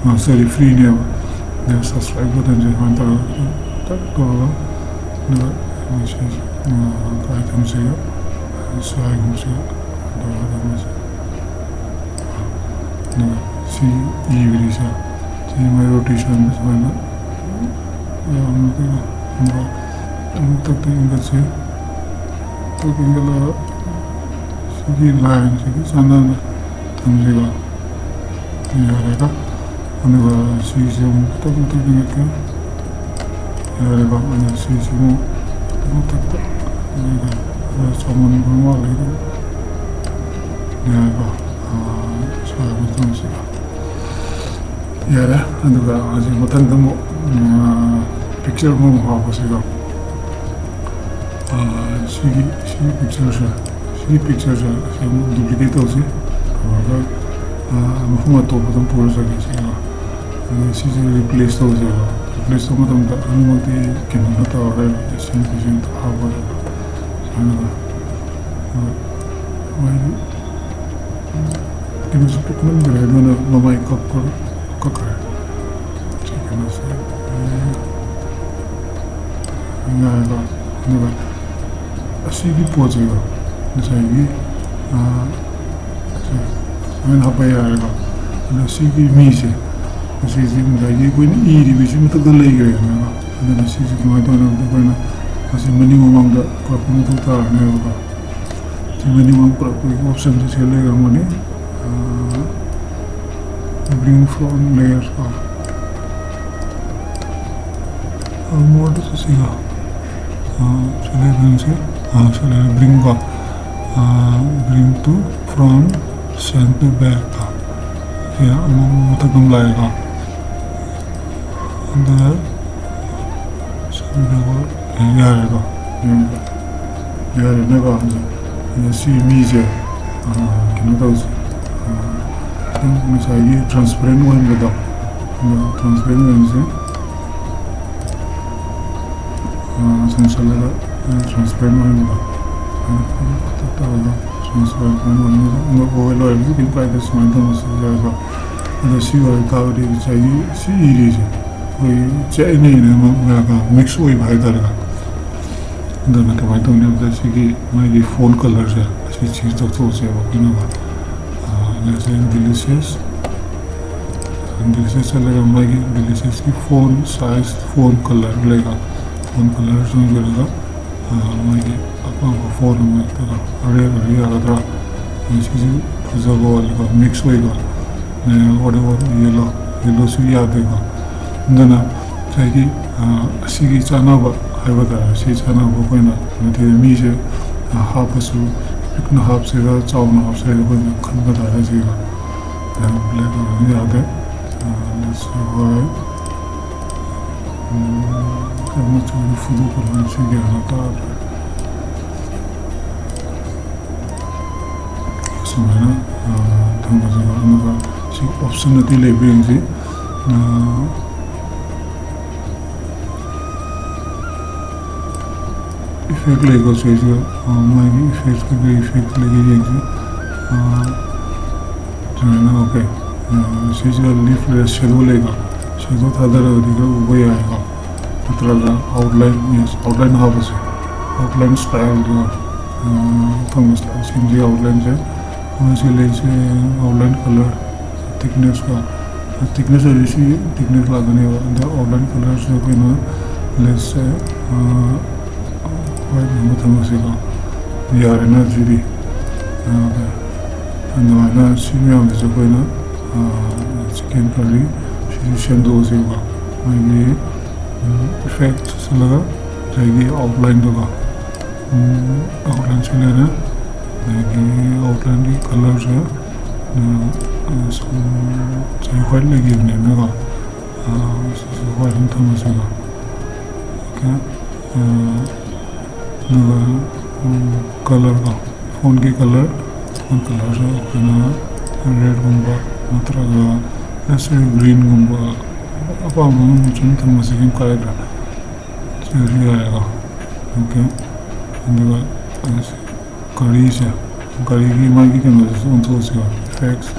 ꯑ, sorry, freeꯅꯦꯕ꯫ ꯑꯗ subscribe buttonꯁꯦ ꯁꯨꯃꯥꯏꯅ ꯇꯧꯔꯒ ꯇꯛ ꯇꯧꯔꯒ, ꯑꯗꯨꯒ ꯁꯤꯁꯦ, ꯑ, ꯀꯥꯏ ꯊꯝꯁꯤꯒꯦ? ꯁ꯭ꯋꯥꯏꯒꯨꯝꯕꯁꯤꯒ ꯇꯧꯔꯒ ꯊꯝꯃꯁꯤ꯫ ꯑꯗꯨꯒ ꯁꯤ ꯏꯕꯤꯔꯤꯁꯦ, ꯁꯤ ꯃꯥꯏ rotationꯗ ꯁꯨꯃꯥꯏꯅ ꯌꯥꯝꯅ ꯀꯩꯅꯣ, ꯑꯃꯨꯛ ꯇꯛꯇ ꯏꯟꯒꯠꯁꯤ꯫ ꯇꯛꯇ ꯏꯟꯒꯠꯂꯒ ꯁꯤꯒꯤ lineꯁꯤꯒ ꯆꯥꯟꯅꯅ ꯊꯝꯁꯤꯀꯣ꯫ ꯌꯥꯔꯦꯀꯣ꯫ ꯑꯗꯨꯒ ꯁꯤꯁꯦ ꯑꯃꯨꯛ ꯇꯛꯇ ꯇꯛꯇ ꯏꯟꯒꯠꯀꯦ꯫ ꯌꯥꯔꯦꯀꯣ꯫ ꯑꯗꯨꯒ ꯁꯤꯁꯦ ꯑꯃꯨꯛ ꯇꯛꯇ ꯇꯛꯇ ꯏꯟꯒꯠꯀꯦ꯫ ꯑꯗꯨꯒ ꯆꯥꯎꯃꯟꯕ ꯃꯥꯜꯂꯦ꯫ ꯌꯥꯔꯦꯀꯣ꯫ ꯑꯥ, ꯁ꯭ꯋꯥꯏ ꯑꯃꯨꯛ ꯊꯝꯁꯤꯀꯣ꯫ ꯌꯥꯔꯦ꯫ ꯑꯗꯨꯒ ꯍꯧꯖꯤꯛ ꯃꯊꯪꯗ ꯑꯃꯨꯛ, ꯑꯥ, picture ꯑꯃꯃꯨꯛ ꯍꯥꯞꯄꯁꯤꯀꯣ꯫ ꯑꯥ, ꯁꯤꯒꯤ, ꯁꯤꯒꯤ pictureꯁꯦ, ꯁꯤꯒꯤ pictureꯁꯦ ꯑꯁꯤ ꯑꯃꯨꯛ duplicate ꯇꯧꯁꯤ꯫ ꯇꯧꯔꯒ, ꯑꯥ, ꯃꯐꯝ ꯑꯇꯣꯞꯄꯗ ꯑꯃꯨꯛ ꯄꯨꯔ ꯆꯠꯈꯤꯁꯤꯀꯣ꯫ ꯑꯗꯨꯒ ꯁꯤꯁꯦ replace ꯇꯧꯁꯦꯕ꯫ Replace ꯇꯧꯕ ꯃꯇꯝꯗ ꯑꯅꯤꯃꯛꯇꯤ ꯀꯩꯅꯣꯅ ꯇꯧꯔꯒ ꯁꯤꯅ ꯍꯥꯞꯄꯒ ꯁꯨꯃꯥꯏꯅ, ꯑꯗꯨꯒ ꯃꯥꯒꯤ ꯀꯩꯅꯣꯁꯨ ꯄꯤꯛꯃꯟꯈ꯭ꯔꯦ, ꯑꯗꯨꯅ ꯃꯃꯥꯏ ꯀꯛꯄ, ꯀꯛꯈ꯭ꯔꯦ꯫ ꯁꯤ ꯀꯩꯅꯣꯁꯦ, ꯎꯝ, ꯌꯥꯔꯦꯀꯣ꯫ ꯑꯗꯨꯒ ꯑꯁꯤꯒꯤ ꯄꯣꯠꯁꯤꯀꯣ, ꯉꯁꯥꯏꯒꯤ, ꯑꯥ, ꯁꯦ ꯁꯨꯃꯥꯏꯅ ꯍꯥꯞꯄ ꯌꯥꯔꯦꯀꯣ꯫ ꯑꯗꯣ ꯁꯤꯒꯤ ꯃꯤꯁꯦ, ꯃꯁꯤꯁꯦ ꯉꯁꯥꯏꯒꯤ ꯑꯩꯈꯣꯏꯅ ꯏꯔꯤꯕꯁꯤ ꯃꯊꯛꯇ ꯂꯩꯈ꯭ꯔꯦꯗꯅꯀꯣ꯫ ꯑꯗꯨꯅ ꯁꯤꯁꯦ ꯀꯃꯥꯏꯅ ꯇꯧꯅꯕꯗ ꯑꯩꯈꯣꯏꯅ ꯁꯤ ꯃꯅꯤꯡ ꯃꯃꯥꯡꯗ ꯄꯨꯔꯛꯄ ꯃꯊꯧ ꯇꯥꯔꯅꯦꯕꯀꯣ꯫ ꯁꯤ ꯃꯅꯤꯡ ꯃꯃꯥꯡ ꯄꯨꯔꯛꯄꯒꯤ ꯑꯣꯞꯁꯟꯁꯦ ꯁꯤ ꯂꯩꯔꯝꯒꯅꯤ꯫ Bring front layer ꯀꯣ꯫ ꯃꯣꯔꯗ ꯆꯠꯁꯤꯀꯣ꯫ ꯁꯤ ꯂꯩꯔꯝꯁꯦ꯫ ꯁꯤ ꯂꯩꯔꯦ, bring ꯀꯣ꯫ Bring to front, send to back ꯀꯣ꯫ ꯁꯤ ꯑꯃꯨꯛ ꯃꯊꯛ ꯑꯃ ꯂꯥꯛꯑꯦꯀꯣ꯫ ꯑꯗꯨꯒ ꯁꯤ ꯌꯥꯔꯦꯀꯣ꯫ ꯌꯥꯔꯦꯅꯦꯀꯣ꯫ ꯑꯗꯣ ꯁꯤ ꯃꯤꯁꯦ, ꯑ, ꯀꯩꯅꯣ ꯇꯧꯁꯦ꯫ ꯑ, ꯉꯁꯥꯏꯒꯤ transparent ꯑꯣꯏꯍꯟꯕꯗꯣ, ꯑꯗꯣ transparent ꯑꯣꯏꯍꯟꯁꯦ꯫ ꯑ, ꯁꯨꯝ ꯆꯠꯂꯒ, ꯑ, transparent ꯑꯣꯏꯍꯟꯕꯗꯣ, ꯑ, ꯇꯧꯔꯒ transparent ꯑꯣꯏꯍꯟꯕꯗꯣ, ꯑꯗꯣ ꯑꯣꯏ ꯂꯣꯏꯔꯕꯗꯤ ꯀꯩꯝ ꯀꯥꯏꯗꯦ, ꯁꯨꯃꯥꯏꯅ ꯇꯧꯕꯁꯨ ꯌꯥꯏꯀꯣ꯫ ꯑꯗꯣ ꯁꯤ ꯑꯣꯏꯔ ꯇꯥꯔꯒꯗꯤ ꯉꯁꯥꯏꯒꯤ ꯁꯤ ꯏꯔꯤꯁꯦ ꯑꯩꯈꯣꯏ ꯆꯦꯛ ꯑꯅꯤꯅ mix ꯑꯣꯏꯕ ꯍꯥꯏꯇꯥꯔꯦꯀꯣ꯫ ꯑꯗꯨꯅ ꯀꯃꯥꯏꯅ ꯇꯧꯅꯤ ꯍꯥꯏꯕꯗ ꯁꯤꯒꯤ ꯃꯥꯒꯤ font colourꯁꯦ ꯑꯁꯤ change ꯇꯧꯊꯣꯛꯑꯁꯦꯕ ꯑꯩꯈꯣꯏꯅ꯫ ꯑ, let's say Delicious, Delicious ꯆꯠꯂꯒ ꯃꯥꯒꯤ Deliciousꯀꯤ font size, font colour ꯂꯩꯕ, font colour ꯆꯪꯁꯤꯜꯂꯒ, ꯑ, ꯃꯥꯒꯤ ꯑꯄꯥꯝꯕ font ꯑꯃ ꯍꯦꯛꯇ ꯑꯔꯦꯜ ꯑꯔꯦꯜ ꯌꯥꯒꯗ꯭ꯔꯥ? ꯁꯤꯁꯨ ꯐꯖꯕ ꯋꯥꯠꯂꯤꯀꯣ, mix ꯑꯣꯏꯀꯣ꯫ Whatever, yellow, yellowꯁꯨ ꯌꯥꯗꯦꯀꯣ꯫ ꯑꯗꯨꯅ ꯉꯁꯥꯏꯒꯤ, ꯑ, ꯑꯁꯤꯒꯤ ꯆꯥꯅꯕ ꯍꯥꯏꯕ ꯇꯥꯔꯦ, ꯁꯤ ꯆꯥꯅꯕ ꯑꯩꯈꯣꯏꯅ ꯃꯊꯦꯜ ꯃꯤꯁꯦ, ꯑ, ꯍꯥꯞꯄꯁꯨ ꯄꯤꯛꯅ ꯍꯥꯞꯁꯤꯔꯥ ꯆꯥꯎꯅ ꯍꯥꯞꯁꯤꯔꯥ ꯑꯩꯈꯣꯏꯅ ꯈꯟꯕ ꯇꯥꯔꯦ ꯁꯤꯒ꯫ ꯑ, black ꯑꯣꯏꯕ ꯌꯥꯗꯦ꯫ ꯑ, let's say white, ꯎꯝ, ꯀꯩ ꯃꯆꯨꯒꯤ ꯐꯨꯗꯣꯛꯄꯅꯣ ꯁꯤ ꯒ꯭ꯌꯥꯟ ꯑꯃ ꯇꯥꯗ꯭ꯔꯦ꯫ ꯁꯨꯃꯥꯏꯅ, ꯑ, ꯊꯝꯕꯁꯦ, ꯑꯗꯨꯒ ꯁꯤ option ꯑꯇꯩ ꯂꯩꯕ꯭ꯔꯥ ꯌꯦꯡꯁꯤ꯫ ꯑ, effect ꯂꯩꯀꯣ ꯁꯤꯁꯤꯗ, ꯑ, ꯃꯥꯒꯤ effect ꯀꯩꯀꯩ effect ꯂꯩꯒꯦ ꯌꯦꯡꯁꯤ꯫ ꯑ, ꯁꯨꯃꯥꯏꯅ, okay꯫ ꯑ, ꯁꯤꯁꯤꯗ leaf ꯂꯩꯔꯦ, shadow ꯂꯩꯀꯣ꯫ Shadow ꯊꯥꯗꯔꯒꯗꯤ ꯈꯔ ꯎꯕ ꯌꯥꯏꯀꯣ꯫ ꯅꯠꯇ꯭ꯔꯒ outline, yes, outline ꯍꯥꯞꯄꯁꯦ꯫ Outline styleꯗꯣ, ꯑ, ꯊꯝꯕ style ꯁꯦꯝꯁꯦ, outlineꯁꯦ꯫ ꯑꯃꯁꯤ ꯂꯩꯁꯦ, outline colour, thickness ꯀꯣ꯫ Thickness ꯍꯥꯏꯗꯤ ꯁꯤ thickness ꯂꯥꯛꯀꯅꯦꯕ꯫ ꯑꯗ outline colourꯁꯦ ꯑꯩꯈꯣꯏꯅ, let's say, ꯑ, ꯍꯣꯏ, ꯃꯊꯪ ꯑꯁꯤꯀꯣ, ꯌꯥꯔꯦꯅ ꯁꯤꯗꯤ꯫ ꯑꯗꯨꯃꯥꯏꯅ ꯁꯤ ꯃꯌꯥꯝꯁꯤꯁꯨ ꯑꯩꯈꯣꯏꯅ ꯆꯤꯀꯦꯟ ꯀꯔꯤ ꯁꯤꯁꯨ ꯁꯦꯝꯗꯣꯛꯑꯁꯦꯕꯀꯣ꯫ ꯃꯥꯒꯤ ꯏꯐꯦꯛ ꯆꯠꯁꯤꯜꯂꯒ ꯉꯁꯥꯏꯒꯤ ꯑꯥꯎꯠꯂꯥꯏꯟꯗꯨꯀꯣ, ꯑꯥꯎꯠꯂꯥꯏꯟꯁꯨ ꯂꯩꯔꯦ꯫ ꯑꯗꯒꯤ ꯑꯥꯎꯠꯂꯥꯏꯟꯒꯤ ꯀꯂꯔꯁꯦ ꯉꯁꯥꯏ ꯋꯥꯏꯠ ꯂꯩꯈꯤꯕꯅꯤꯅꯀꯣ, ꯁꯤꯁꯨ ꯋꯥꯏꯠ ꯑꯗꯨꯝ ꯊꯝꯃꯁꯦꯀꯣ꯫ ꯑꯣꯀꯦ꯫ ꯑꯗꯨꯒ ꯀꯂꯔꯗꯣ, ꯐꯣꯟꯒꯤ ꯀꯂꯔ, ꯐꯣꯟ ꯀꯂꯔꯁꯨ ꯑꯩꯈꯣꯏꯅ ꯔꯦꯗꯒꯨꯝꯕ ꯅꯠꯇ꯭ꯔꯒ ꯂꯦꯁ ꯒ꯭ꯔꯤꯟꯒꯨꯝꯕ, ꯑꯄꯥꯝꯕ ꯑꯃ ꯁꯨꯝ ꯊꯝꯕꯁꯦ ꯀꯩꯝ ꯀꯥꯏꯗ꯭ꯔꯦ꯫ ꯁꯤꯁꯨ ꯌꯥꯔꯦꯀꯣ꯫ ꯑꯣꯀꯦ꯫ ꯑꯗꯨꯒ ꯀꯔꯤꯁꯦ, ꯀꯔꯤꯒꯤ ꯃꯥꯒꯤ ꯀꯩꯅꯣꯗꯨꯁꯨ ꯑꯣꯟꯊꯣꯛꯑꯁꯤꯀꯣ, ꯏꯐꯦꯛꯁ꯫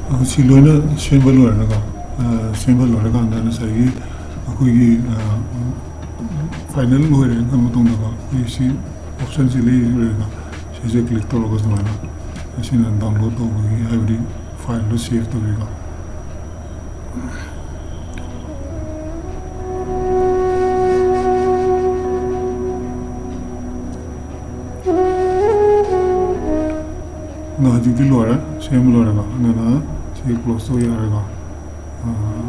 ꯑꯩꯈꯣꯏ ꯁꯤ ꯂꯣꯏꯅ ꯁꯦꯝꯕ ꯂꯣꯏꯔꯒꯀꯣ, ꯑ, ꯁꯦꯝꯕ ꯂꯣꯏꯔꯀꯥꯟꯗ ꯉꯁꯥꯏꯒꯤ ꯑꯩꯈꯣꯏꯒꯤ, ꯑ, ꯐꯥꯏꯅꯦꯜ ꯂꯣꯏꯔꯦꯅ ꯈꯟꯕ ꯃꯇꯝꯗꯀꯣ, ꯑꯩꯈꯣꯏ ꯁꯤ ꯑꯣꯞꯁꯟꯁꯤ ꯂꯩꯔꯦꯅ, ꯁꯤꯁꯦ ꯀ꯭ꯂꯤꯛ ꯇꯧꯔꯒ ꯁꯨꯃꯥꯏꯅ ꯑꯁꯤꯅ ꯗꯥꯎꯟꯂꯣꯗ ꯇꯧꯕꯒꯤ, ꯍꯥꯏꯕꯗꯤ ꯐꯥꯏꯜꯗꯣ ꯁꯦꯚ ꯇꯧꯕꯤꯀꯣ꯫ ꯑꯗꯣ ꯍꯧꯖꯤꯛꯇꯤ ꯂꯣꯏꯔꯦ, ꯁꯦꯝꯕ ꯂꯣꯏꯔꯦꯀꯣ꯫ ꯑꯗꯨꯅ ꯁꯤ ꯀ꯭ꯂꯣꯁ ꯇꯧ ꯌꯥꯔꯦꯀꯣ꯫ ꯑꯥ,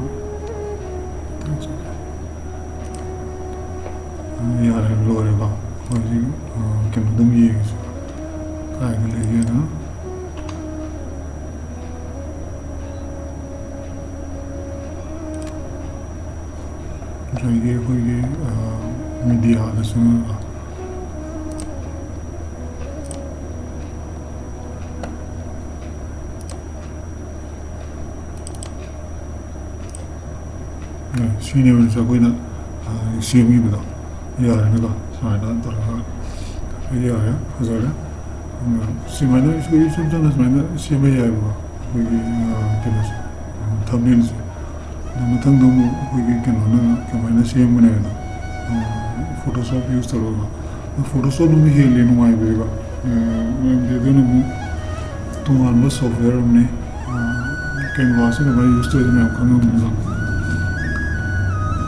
ꯌꯥꯔꯦ, ꯂꯣꯏꯔꯦꯀꯣ꯫ ꯍꯧꯖꯤꯛ, ꯑ, ꯀꯩꯅꯣ ꯑꯗꯨꯝ ꯌꯦꯡꯉꯁꯤ, ꯀꯥꯏꯗ ꯂꯩꯒꯦꯅ꯫ ꯉꯁꯥꯏꯒꯤ ꯑꯩꯈꯣꯏꯒꯤ, ꯑ, ꯃꯦꯗꯤꯌꯥꯗ ꯆꯪꯉꯒ, ꯁꯤꯅꯦꯕ ꯉꯁꯥꯏ ꯑꯩꯈꯣꯏꯅ, ꯑ, ꯁꯦꯝꯈꯤꯕꯗꯣ꯫ ꯌꯥꯔꯦꯅꯀꯣ, ꯁꯨꯃꯥꯏꯅ ꯇꯧꯔꯒ ꯌꯥꯔꯦ, ꯐꯖꯔꯦ꯫ ꯑꯗꯨꯅ ꯁꯨꯃꯥꯏꯅ ꯑꯩꯈꯣꯏ ꯏꯆꯝ ꯆꯝꯅ ꯁꯨꯃꯥꯏꯅ ꯁꯦꯝꯕ ꯌꯥꯏꯕꯀꯣ, ꯑꯩꯈꯣꯏꯒꯤ, ꯑ, ꯀꯩꯅꯣꯁꯦ, ꯊꯝꯅꯦꯜꯁꯦ꯫ ꯑꯗꯣ ꯃꯊꯪꯗ ꯑꯃꯨꯛ ꯑꯩꯈꯣꯏꯒꯤ ꯀꯩꯅꯣꯅ ꯀꯃꯥꯏꯅ ꯁꯦꯝꯒꯅꯤ ꯍꯥꯏꯕꯗꯣ, ꯑ, ꯐꯣꯇꯣꯁꯣꯞ ꯌꯨꯁ ꯇꯧꯔꯒ꯫ ꯑꯗꯣ ꯐꯣꯇꯣꯁꯣꯞꯅ ꯑꯃꯨꯛ ꯍꯦꯜꯂꯦ ꯅꯨꯡꯉꯥꯏꯕꯗꯤꯀꯣ꯫ ꯑ, ꯃꯔꯝꯗꯤ ꯑꯗꯨꯅ ꯑꯃꯨꯛ ꯇꯣꯉꯥꯟꯕ ꯁꯣꯐꯋꯦꯌꯔ ꯑꯃꯅꯤ꯫ ꯑ, ꯀꯦꯟꯚꯥꯁꯁꯦ ꯀꯃꯥꯏꯅ ꯌꯨꯁ ꯇꯧꯔꯤꯁꯦ ꯃꯌꯥꯝ ꯈꯪꯉꯝꯅꯤꯀꯣ꯫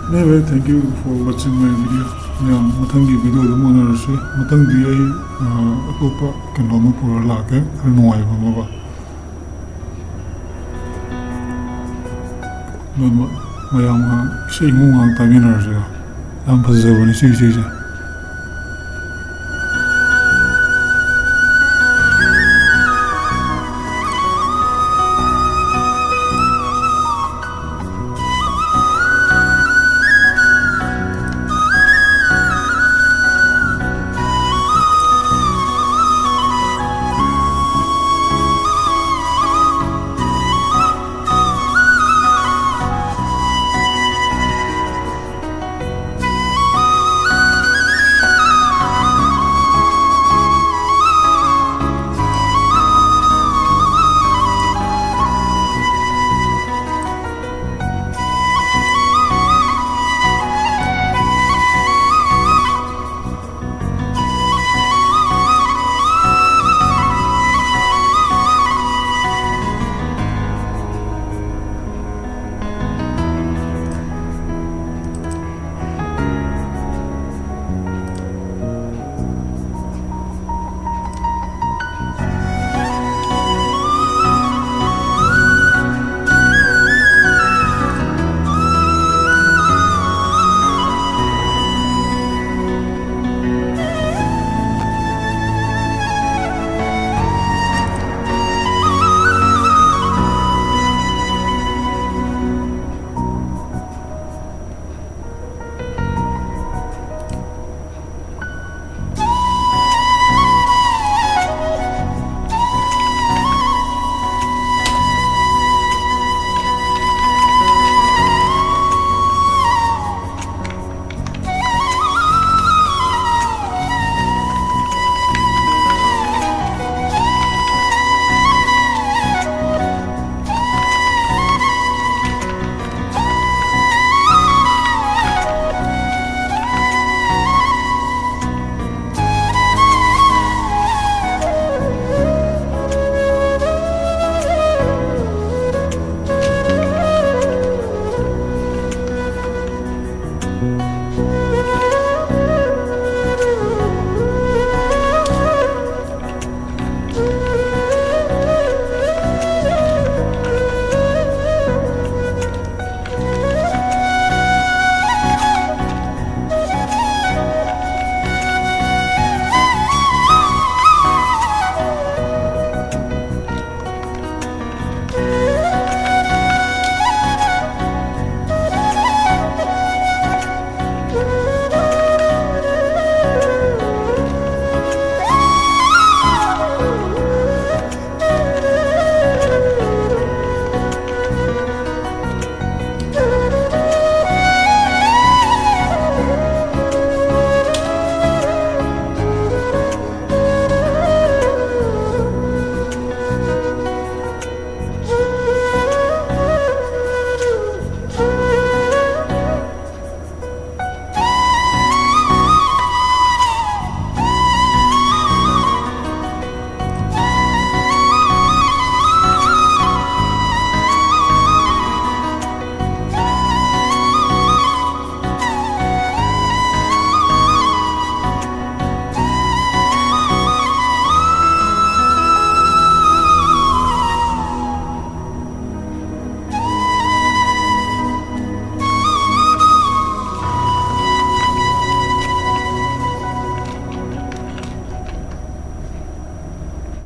Anyway, thank you for watching my video. ꯃꯌꯥꯝ ꯃꯊꯪꯒꯤ ꯚꯤꯗꯤꯑꯣꯗ ꯑꯃꯨꯛ ꯎꯅꯔꯁꯤ꯫ ꯃꯊꯪꯗꯤ ꯑꯩ, ꯑ, ꯑꯇꯣꯞꯄ ꯀꯩꯅꯣ ꯑꯃ ꯄꯨꯔꯒ ꯂꯥꯛꯀꯦ, ꯈꯔ ꯅꯨꯡꯉꯥꯏꯕ ꯑꯃꯀꯣ꯫ ꯑꯗꯨꯝꯕ ꯃꯌꯥꯝꯒ ꯏꯁꯩ ꯏꯃꯨꯡ ꯉꯥꯡ ꯇꯥꯃꯤꯟꯅꯔꯁꯤꯔ? ꯌꯥꯝ ꯐꯖꯕꯅꯤ ꯁꯤ ꯏꯁꯩꯁꯦ꯫